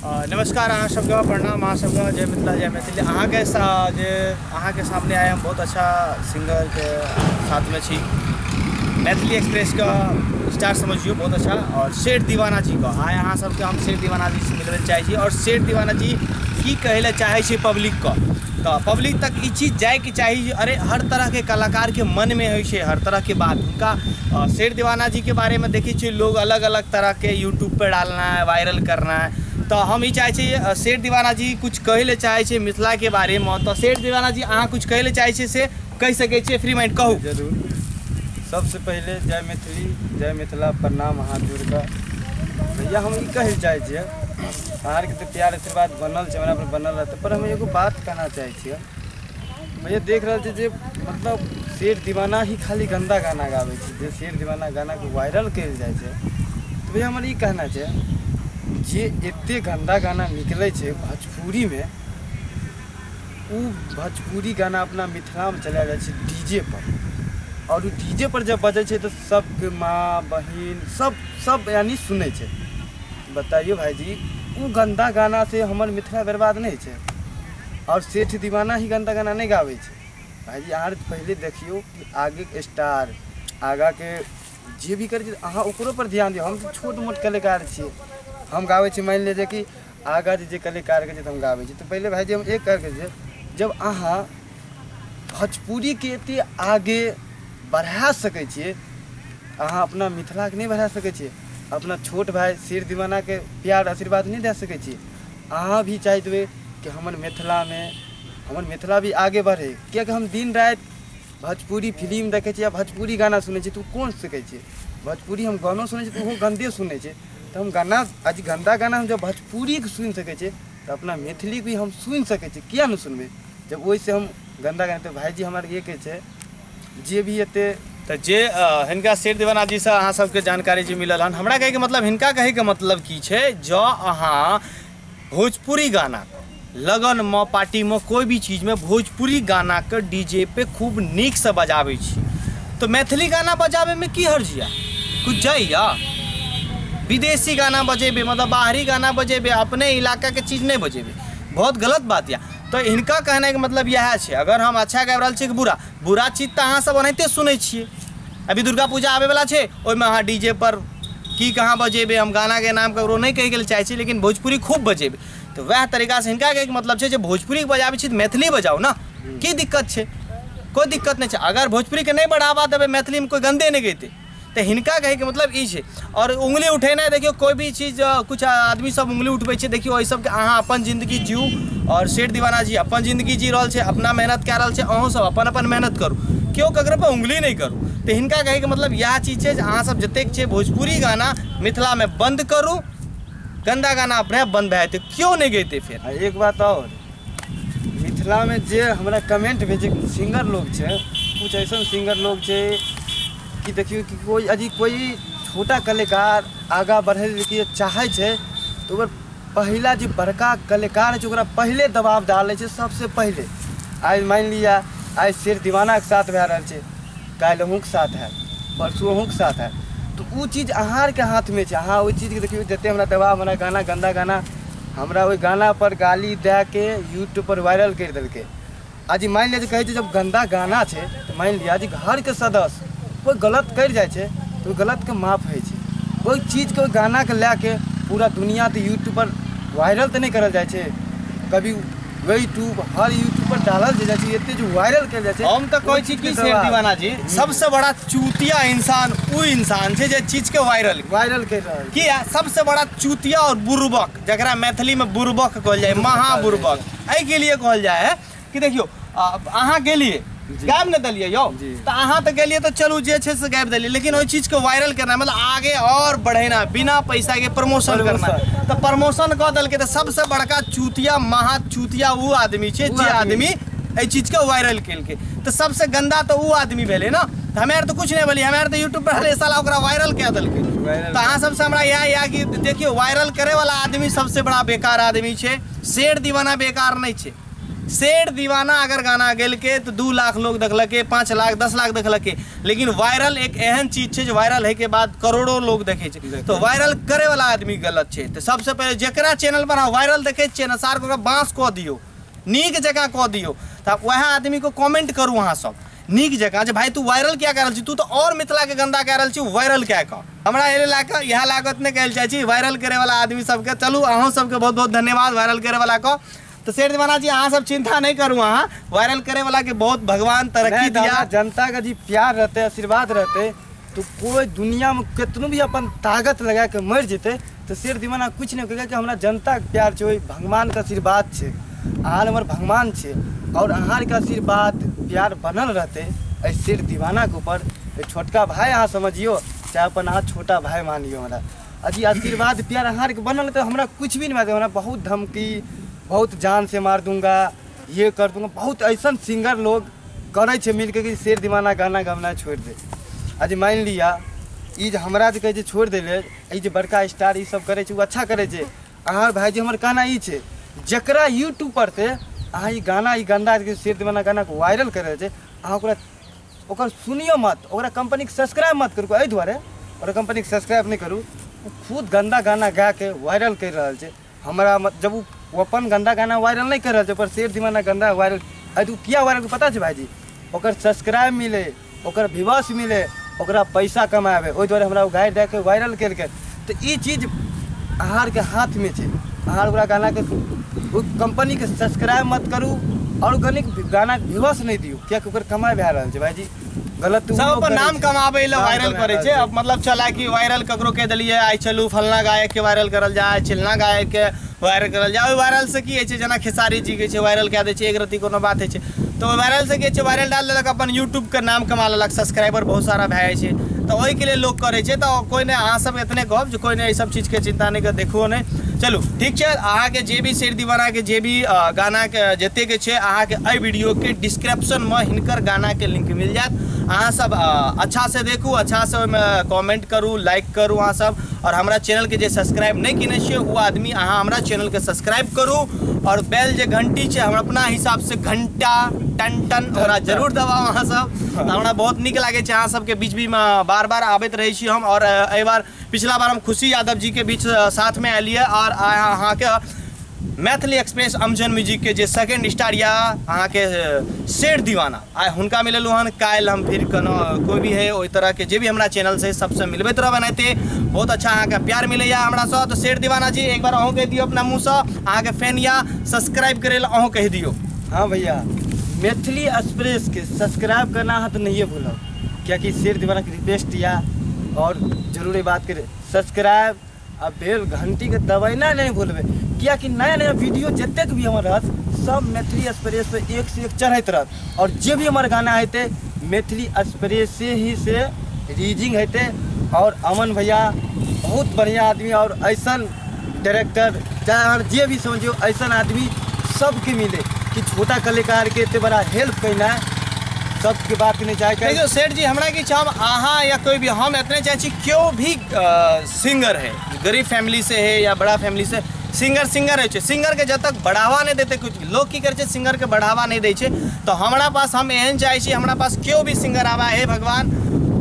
नमस्कार अहाँ सबके, प्रणाम अहाँ सबके, जय मिथिला जय मैथिली। अहाँके जे अहाँके सामने आए हम बहुत अच्छा सिंगरके साथमे छी, मैथिली एक्सप्रेसके स्टार समझियौ, बहुत अच्छा, और शेर दीवाना जी के आइ अहाँ सबके हम शेर दीवाना जी से मिलबै चाहै छी। और शेर दीवाना जी की कहै लए चाहै छै पब्लिकके, तऽ पब्लिक तक ई चीज जाइके चाही। अरे हर तरहके कलाकारके मनमे होइ छै हर तरहके बात। हुनका शेर दीवाना जीके बारेमे देखै छियै लोग अलग अलग तरहके यूट्यूबपर डालना है, वायरल करना है। तऽ हम ई चाहै छी शेर दीवाना जी कुछ कहै लए चाहै छै मिथिलाके बारेमे, तऽ शेर दीवाना जी अहाँ कुछ कहै लए चाहै छियै से कहि सकै छियै, फ्री माइंड कहू। जरूर। सबसे पहिले जय मैथिली जय मिथिला, प्रणाम हाथ जोड़िकऽ। भैया हम ई कहै चाहै छियै, अहाँके तऽ प्यार आशीर्वाद बनल छै, हमरा पर बनल रहतै, पर हम एगो बात कहना चाहै छियै भैया। देख रहल छियै जे मतलब शेर दीवाना ही खाली गन्दा गाना गाबै छै, जे शेर दीवाना गानाके वायरल कयल जाइ छै। तऽ भैया हमर ई कहना छै जे एते गन्दा गाना निकलै छै भोजपुरीमे, ओ भोजपुरी गाना अपना मिथिलामे चलायल जाइ छै डीजे पर, और ओ डीजे पर जब बजै छै तऽ सबके माँ बहिन सब सब यानी सुनै छै। बताइयो भाईजी, ओ गन्दा गाना से हमर मिथिला बर्बाद नहि छै? और सेठ दीवाना ही गन्दा गाना नहि गाबै छै भाईजी। अहाँ पहिले देखियौ कि आगेके स्टार आगाँके जे भी करै छै, अहाँ ओकरो पर ध्यान दियौ। हम तऽ छोट मोट कलाकार छियै, हम गाबै छी, मानि लिअ जे कि आगाँ जे कलाकारके छै तऽ हम गाबै छी। तऽ पहिले भाईजी हम एक करके छै, जब अहाँ भोजपुरीके एते आगे बढ़ा सकै छियै, अहाँ अपना मिथिलाके नहि बढ़ा सकै छियै? अपना छोट भाय शेर दीवानाके प्यार आशीर्वाद नहि दए सकै छियै? अहाँ भी चाहि देबै कि हमर मिथिलामे हमर मिथिला भी आगे बढ़े, किएकि हम दिन राति भोजपुरी फिल्म देखै छियै आ भोजपुरी गाना सुनै छियै, तऽ ओ कोन सकै छियै? भोजपुरी हम गानो सुनै छियै तऽ ओहो गन्दे सुनै छियै। तऽ हम गाना आज गन्दा गाना हम जब भोजपुरीके सुनि सकै छियै तऽ अपना मैथिली भी हम सुनि सकै छियै, किए नहि सुनबै? जब ओहिसँ हम गन्दा गाना। तऽ भाइजी हमर एक छै जे भी एते तऽ जे हिनका शेर दीवाना जीसँ अहाँ सबके जानकारी जे मिलल हन, हमरा कहैके मतलब हिनका कहैके मतलब की छै, जँ अहाँ भोजपुरी गाना लगनमे पार्टीमे कोइ भी चीजमे भोजपुरी गानाके डीजे पे खूब नीकसँ बजाबै छी तऽ मैथिली गाना बजाबैमे की हर्ज यऽ? कुछ जाइया? विदेशी गाना बजेबै, मतलब बाहरी गाना बजेबै, अपने इलाकाके चीज नहि बजेबै, बहुत गलत बात यऽ। तऽ हिनका कहनाइके मतलब इएह छै, अगर हम अच्छा गाबि रहल छी कि बुरा, बुरा चीज तऽ अहाँ सब ओनाहिते सुनै छियै। अभी दुर्गा पूजा आबैवला छै, ओहिमे अहाँ डीजे पर की कहाँ बजेबै, हम गानाके नाम ककरो नहि कहैके लेल चाहै छी, लेकिन भोजपुरी खूब बजेबै। तऽ वएह तरीकासँ हिनका कहैके मतलब छै जे भोजपुरी बजाबै छी तऽ मैथिली बजाउ ने, की दिक्कत छै? कोइ दिक्कत नहि छै। अगर भोजपुरीके नहि बढ़ावा देबै, मैथिलीमे कोइ गन्दे नहि गैतै। तऽ हिनका कहैके मतलब ई छै। और उंगली उठेनाइ, देखियौ कोइ भी चीज कुछ आदमी सब उंगली उठबै छै, देखियौ एहि सबके अहाँ अपन जिन्दगी जीउ, और शेर दीवाना जी अपन जिन्दगी जी रहल छै, अपना मेहनत कए रहल छै, अहूँ सब अपन अपन मेहनत करू, केओ ककरो पर उंगली नहि करू। तऽ हिनका कहैके मतलब इएह चीज छै जे अहाँ सब जतेक छै भोजपुरी गाना मिथिलामे बन्द करू, गन्दा गाना अपने बन्द भए जेतै, केओ नहि गैतै फेर। एक बात और, मिथिलामे जे हमरा कमेंट भेजै सिंगर लोग छै, कुछ ऐसन सिंगर लोग छै कि देखियौ कि कोइ यदि कोइ छोटा कलाकार आगाँ बढ़ै लए चाहै छै तऽ ओकर पहिला जे बड़का कलाकार छै ओकरा पहिले दबाव डालै छै सबसँ पहिले। आइ मानि लिअ आइ शेर दीवानाके साथ भए रहल छै, काल्हि अहूँके साथ हैत, परसू अहूँके साथ हैत, तऽ ओ चीज अहाँ आरके हाथमे छै। अहाँ ओहि चीजके देखियौ, जतेक हमरा दबाव, हमरा गाना गन्दा गाना, हमरा ओहि गानापर गाली दएके यूट्यूबपर वायरल करि देलकै। आ जे मानि लिअ जे कहै छै जब गन्दा गाना छै तऽ मानि लिअ जे घरके सदस्य कोइ गलत करि जाइ छै तऽ ओहि गलतके माफ होइ छै। ओहि चीजके ओहि गानाके लए के पूरा दुनिआ तऽ यूट्यूबपर वायरल तऽ नहि करल जाइ छै, कभी यूट्यूब हर यूट्यूब पर डालल जे जाइ छै, एते जे वायरल कयल जाइ छै। हम तऽ कहै छी कि शेर दीवाना जी सबसे बड़ा चूतिया इंसान उ इंसान छै जे चीजके वायरल वायरल करि रहल किया। सबसे बड़ा चूतिया और बुरबक, जकरा मैथिलीमे बुरबक कहल जाइ, महा बुरबक एहिके लिए कहल जाइ है कि देखियौ अहाँ गेलियै गाबि नहि देलियै यौ, तऽ अहाँ तऽ गेलियै तऽ चलू जे छै से गाबि देलियै, लेकिन ओहि चीजके वायरल करना मतलब आगे और बढ़ेना, बिना पैसाके प्रमोशन करना, तऽ प्रमोशन कऽ देलकै। तऽ सबसँ बड़का चूतिया महा चूतिया ओ आदमी छै जे आदमी एहि चीजके वायरल केलकै। तऽ सबसँ गन्दा तऽ ओ आदमी भेलै ने। तऽ हमे आर तऽ कुछ नहि भेलियै, हमे आर तऽ यूट्यूब पर हले साला ओकरा वायरल कए देलकै। तऽ अहाँ सबसँ हमरा इएह यए कि देखियौ वायरल करैवला आदमी सबसँ बड़ा बेकार आदमी छै। शेर दीवाना बेकार नहि छै, शेर दीवाना अगर गाना गेलकै तऽ 2 लाख लोग देखलकै, 5 लाख 10 लाख देखलकै, लेकिन वायरल एक एहन चीज छै जे वायरल होइके बाद करोड़ों लोग देखै छै। तऽ वायरल करे वाला आदमी गलत छै। तऽ सबसँ पहिले जकरा चैनल पर अहाँ वायरल देखै छियै ने सार ओकरा बाँस कऽ दियौ, नीक जकाँ कऽ दियौ। तऽ वएह आदमीके कमेंट करू अहाँ सब नीक जकाँ जे भाई तू वायरल किया कए रहल छी, तू तऽ आओर मिथिलाके गंदा कए रहल छी वायरल कए कऽ। हमरा एहि लए कऽ इएह लागत नहि कहल चाहै छी वायरल करैवला आदमी सबके। चलू अहूँ सबके बहुत बहुत धन्यवाद वायरल करैवला के। तो शेर दीवाना जी अहाँ सब चिंता नहीं करू, अहाँ वायरल करे वाला के बहुत भगवान तरक्की दिया। जनता का जी प्यार रहते, आशीर्वाद रहते, तो कोई दुनिया में कितनो भी अपन ताकत लगा के मर जेते तो शेर दीवाना कुछ नहीं कहेगा कि हमरा जनता के प्यार छे, भगवान का आशीर्वाद छे, अहाँ हमर भगवान छे और अहाँ के आशीर्वाद प्यार बनल रहते एहि शेर दीवाना के ऊपर। छोटका भाई अहाँ समझियो चाहे अपन अहाँ छोटा भाई मानियो, हमरा अजी आशीर्वाद प्यार अहाँ के बनल तो हमरा कुछ भी नहीं मानते। हमरा बहुत धमकी, बहुत जान से मार दूंगा, ये कर दूंगा, बहुत ऐसा सिंगर लोग करै छै मिलके कि शेर दीवाना गाना गाना छोड़ दे। अजी मान लिया ई जे हमरा जे कहै छै छोड़ देले, ई जे बड़का स्टार ई सब करै छै ओ अच्छा करै छै। अहाँ भाईजी हमर कहना ई छै जकरा यूट्यूब पर से अहाँ ई गाना ई गंदा शेर दीवाना गाना के वायरल करै छै, अहाँ ओकरा ओकर सुनियो मत, ओकरा कंपनीके सब्सक्राइब मत करू। एहि दुआरे ओकरा कंपनीके सब्सक्राइब नहि करू, ओ खुद गंदा गाना गाके वायरल करि रहल छै। हमरा जब ओ अपन गंदा गाना वायरल नहीं कर रहल छै पर शेर दीवाना गंदा वायरल अरे किया वायरल पता छै भाईजी? ओकर सब्सक्राइब मिले, ओकर व्यूअर्स मिले, ओकरा पैसा कमाबे, ओहि दुआरे हमरा ओ गारि दए के वायरल केलकै। तऽ ई चीज अहाँके हाथमे छै, अहाँ ओकरा गानाके ओ कंपनीके सब्सक्राइब मत करू और गानाके व्यूअर्स नहीं दियौ, कियाकि ओकर कमाइ भए रहल छै भाईजी। गलत सब अपन नाम कमाबै लए वायरल करै छै। अब मतलब चला कि वायरल ककरो कहि देलियै आइ चलू फलना गायकके वायरल करल जाय, चिलना गायकके वायरल करल जाय। ओहि वायरल से की होइ छै, जेना खेसारी जी के छै वायरल कए दै छै, एक रत्ती कोनो बात होइ छै तऽ ओहि वायरल से की होइ छै, वायरल डाल देलक, अपन यूट्यूबके नाम कमा लेलक, सब्सक्राइबर बहुत सारा भए जाइ छै। तऽ ओहिके लिए लोक करै छै। तऽ कोइ नहि, अहाँ सब एतने कहब जे कोइ नहि एहि सब चीजके चिंता नहि कर, देखो नहि। चलू ठीक छै, अहाँके जे भी शेर दीवानाके जे भी गानाके जतेक छै अहाँके एहि वीडियोके डिस्क्रिप्शनमे हिनकर गानाके लिंक मिल जायत। अहाँ सब अच्छा से देखू, अच्छा से ओहिमे कमेंट करू, लाइक करू अहाँ सब। और हमरा चैनलके जे सब्सक्राइब नहीं केने छियै ओ आदमी अहाँ हमरा चैनलके सब्सक्राइब करू और बेल जे घंटी छै हमरा अपना हिसाब से घंटा टन टन ओकरा जरूर दबाउ अहाँ सब। तऽ हमरा बहुत नीक लागै छै अहाँ सबके बीच बीचमे बार बार आबैत रहै छी हम। और एहि बार पिछला बार हम खुशी यादव जी के बीच साथमे एलियै और अहाँके मैथिली एक्सप्रेस अमजन म्यूजिक के जे सेकंड स्टार या अहाँके शेर दीवाना आइ हुनका मिललहुँ हन। काल्हि हम फिर कोनो कोई भी है ओहि तरहके जे भी हमरा चैनल से सबसँ मिलबैत रहब एनाहिते। बहुत अच्छा अहाँके प्यार मिलैया हमरासँ। तऽ शेर दीवाना जी एक बार अहूँ कहि दियौ अपना मुँहसँ, अहाँके फैन या सब्सक्राइब करै लए अहूँ कहि दियौ। हाँ भैया, मैथिली एक्सप्रेस के सब्सक्राइब करना अहाँ तऽ नहिए भूलब, कियाकि शेर दीवाना के रिक्वेस्ट या और जरूरी बात करे सब्सक्राइब आ बेल घंटी के दबेना नहीं भूलबै, कियाकि नया नया वीडियो जतेक भी हमर रहत सब मैथिली एक्सप्रेस पे एक से एक चढ़ैत रहत और जे भी हमर गाना हेतै मैथिली एक्सप्रेस से ही से रिलीजिंग हेतै। और अमन भैया बहुत बढ़िया आदमी और ऐसन डायरेक्टर चाहे अहाँ जे भी समझियौ ऐसन आदमी सबके मिले कि छोटा कलाकार के एते बड़ा हेल्प केनाइ सबके बात नहीं चाहे। देखियौ सेठ जी, हमरा की चाहब अहाँ या कोई भी, हम एतने चाहै छी केओ भी सिंगर है, गरीब फैमिली से है या बड़ा फैमिली से, सिंगर सिंगर होइ छै, सिंगरके जब तक बढ़ावा नहि देतै, कुछ लोग की करै छै सिंगरके बढ़ावा नहि दै छै। तऽ हमरा पास हम एहन चाहै छी हमरा पास केओ भी सिंगर आबै, हे भगवान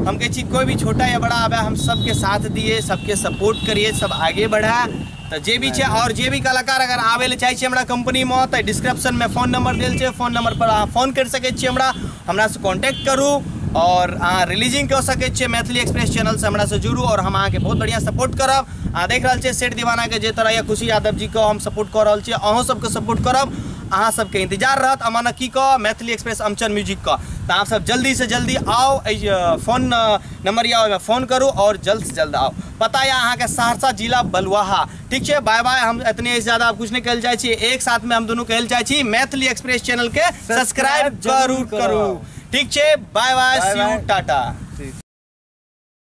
हम कहै छी कोई भी छोटा या बड़ा आबै हम सबके साथ दिए, सबके सपोर्ट करिए, सब आगे बढ़ाए। तऽ जे भी छै और जे भी कलाकार अगर आबै लए चाहै छै हमरा कंपनीमे तऽ डिस्क्रिप्शनमे फोन नंबर देल छै, फोन नंबर पर अहाँ फोन करि सकै छी, हमरा हमरासँ कॉन्टैक्ट करू और अहाँ रिलीजिंग कऽ सकै छियै। मैथिली एक्सप्रेस चैनलसँ हमरासँ जुड़ू और हम अहाँके बहुत बढ़िआँ सपोर्ट करब। अहाँ देख रहल छियै शेर दीवानाके जे तरह या खुशी यादव जीके हम सपोर्ट कऽ रहल छियै, अहूँ सबके सपोर्ट करब। अहाँ सबके इंतजार रहत अमाना की कऽ मैथिली एक्सप्रेस अमचन म्यूजिक का। तऽ अहाँ सब जल्दी से जल्दी आउ, एहि फोन नंबर या ओहिमे फोन करू और जल्द से जल्द आउ। पता यऽ अहाँके सहरसा जिला बलुआहा। ठीक छै, बाय बाय। हम एतने ज़्यादा आब कुछ नहीं कहल चाहै छी, एक साथमे हम दुनू कहल चाहै छी मैथिली एक्सप्रेस चैनल के सब्सक्राइब जरूर करू। ठीक छै, bye bye, see you, tata.